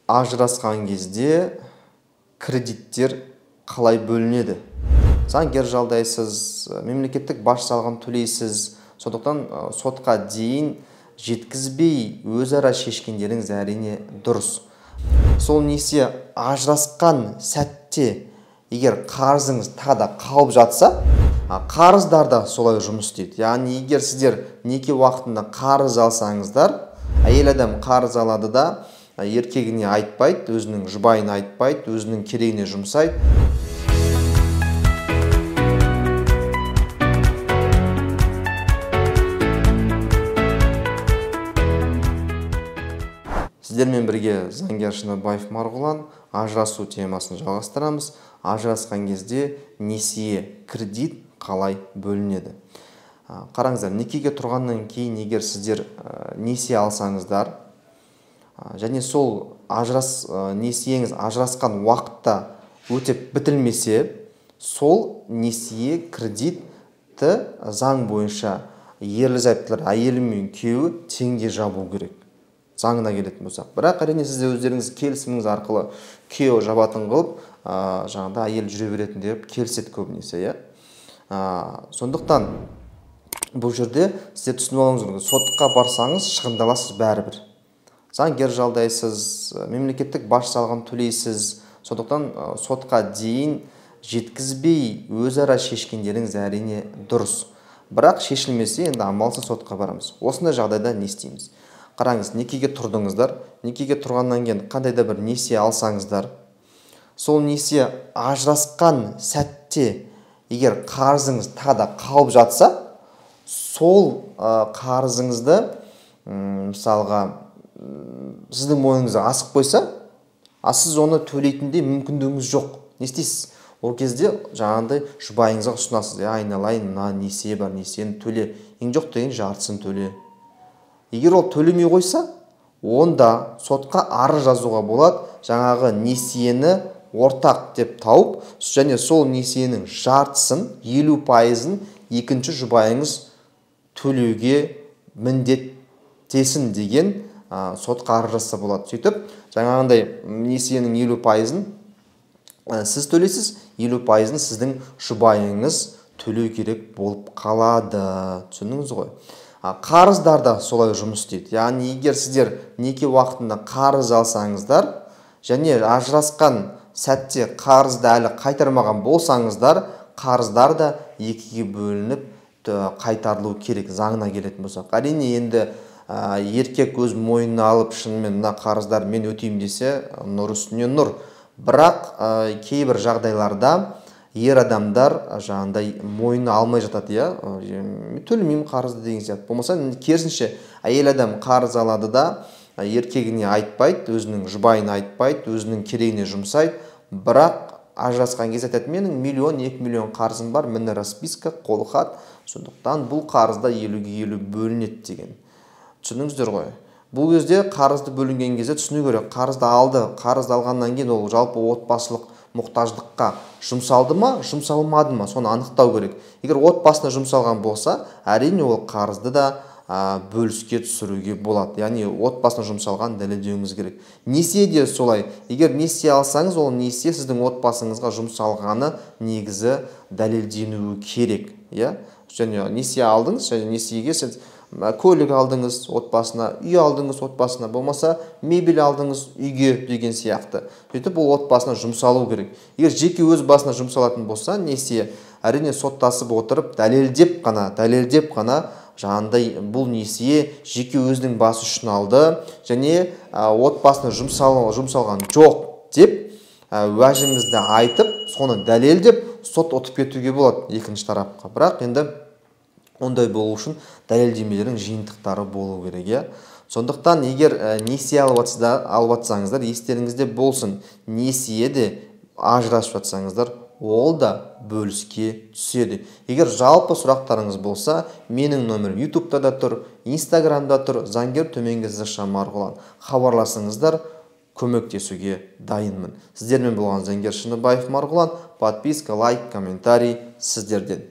Ажырасқан кезде кредиттер қалай бөлінеді? Заңгер жалдайсыз, мемлекеттік баж салығын төлейсіз. Сондықтан сотқа дейін жеткізбей өзара шешкендеріңіз әрине дұрыс. Сол несие ажырасқан сәтте егер қарызыңыз тағы да қалып жатса, қарыздар да солай жұмыс істейді. Яғни егер сіздер неке уақытында қарыз алсаңыздар, әйел адам қарыз алады да еркегіне айтпайды, өзінің жұбайына айтпайды, өзінің керегіне жұмсайды. Сіздермен бірге заңгер Шыныбаев Марғұлан. Ажырасу темасын жалғастырамыз. Ажырасқан кезде несие, кредит қалай бөлінеді? Қараңыздар, некеге тұрғаннан кейін егер сіздер несие алсаңыздар, және сол несиеңіз ажырасқан уақытта өтеп бітілмесе, сол несие кредитті заң бойынша ерлі-зайыптылар, әйелі мен күйеуі теңге жабу керек. Заңына келетін болсақ. Бірақ әрине сіз өздеріңіз келісіміңіз арқылы күйеуі жабатын қылып, жаңағыда әйел жүре беретін деп келіседі көбінесе, иә. Сондықтан бұл жерде сіздер түсініп алуыңыз керек. Сотқа барсаңыз шығындаласыз бәрібір. Заңгер жалдайсыз, мемлекеттік баж салығын төлейсіз. Сондықтан сотқа дейін жеткізбей өзара шешкендеріңіз әрине дұрыс. Бірақ шешілмесе енді амалсыз сотқа барамыз. Осындай жағдайда не істейміз? Қараңыз, некеге тұрдыңыздар. Некеге тұрғаннан кейін қандай да бір несие алсаңыздар, сол несие ажырасқан сәтте егер қарызыңыз тағы да қалып жатса, сол қарызыңызды мысалға сіздің мойныңызға асып қойса, а сіз оны төлейтіндей мүмкіндігіңіз жоқ. Не істейсіз? Ол кезде жаңағындай жұбайыңызға ұсынасыз. Айналайын, мына несие бар, несиені төле. Ең жоқ деген жартысын төле. Егер ол төлемей қойса, онда сотқа арыз жазуға болады, жаңағы несиені ортақ деп тауып, және сол несиенің жартысын, 50%-ын екінші жұбайыңыз төлеуге міндеттесін деген сотқа арыз жазса болады. Сөйтіп, жаңағындай несиенің 50%-ын сіз төлейсіз, 50%-ын сіздің жұбайыңыз төлеу керек болып қалады. Түсіндіңіз ғой? Қарыздар да солай жұмыс істейді. Яғни егер сіздер неке уақытында қарыз алсаңыздар, және ажырасқан сәтте қарызды әлі қайтармаған болсаңыздар, қарыздар да екіге бөлініп қайтарылу керек, заңына келетін болсақ. Әрине енді еркек өз мойнына алып, шынымен мына қарыздар мен өтеймін десе, нұр үстіне нұр. Бірақ кейбір жағдайларда ер адамдар жаңағындай мойнына алмай жатады, иә, төлемеймін қарызды деген сияқты. Болмаса керісінше әйел адам қарыз алады да еркегіне айтпайды, өзінің жұбайына айтпайды, өзінің керегіне жұмсайды. Бірақ ажырасқан кезде айтады, менің миллион, 2 миллион қарызым бар, міне расписка, қолхат, сондықтан бұл қарызда 50-ге 50 бөлінеді деген. Түсіндіңіздер ғой? Бұл кезде қарызды бөлінген кезде түсіну керек. Қарызды алды, қарызды алғаннан кейін ол жалпы отбасылық мұқтаждыққа жұмсалды ма, жұмсалмады ма, соны анықтау керек. Егер отбасына жұмсалған болса, әрине ол қарызды да бөліске түсіруге болады. Яғни отбасына жұмсалған дәлелдеуіңіз керек. Несие де солай. Егер несие алсаңыз, ол несие сіздің отбасыңызға жұмсалғаны негізі дәлелденуі керек, иә? Және несие алдыңыз, және несиеге сіз көлік алдыңыз отбасына, үй алдыңыз отбасына, болмаса мебель алдыңыз үйге деген сияқты. Сөйтіп ол отбасына жұмсалу керек. Егер жеке өз басына жұмсалатын болса, несие әрине соттасып отырып дәлелдеп қана жаңағындай бұл несие жеке өзінің басы үшін алды және отбасына жұмсалған жоқ деп уәжіңізді айтып, соны дәлелдеп сот ұтып кетуге болады екінші тарапқа. Бірақ енді ондай болу үшін дәлелдемелердің жиынтықтары болу керек, иә. Сондықтан егер несие алып жатсаңыздар, естеріңізде болсын, несие де ажырасып жатсаңыздар, ол да бөліске түседі. Егер жалпы сұрақтарыңыз болса, менің нөмірім YouTube'та да тұр, Instagram'да тұр, заңгер төменгі сызықша Марғұлан. Хабарласыңыздар, көмектесуге дайынмын. Сіздермен болған заңгер Шыныбаев Марғұлан. Подписка, лайк, комментарий сіздерден.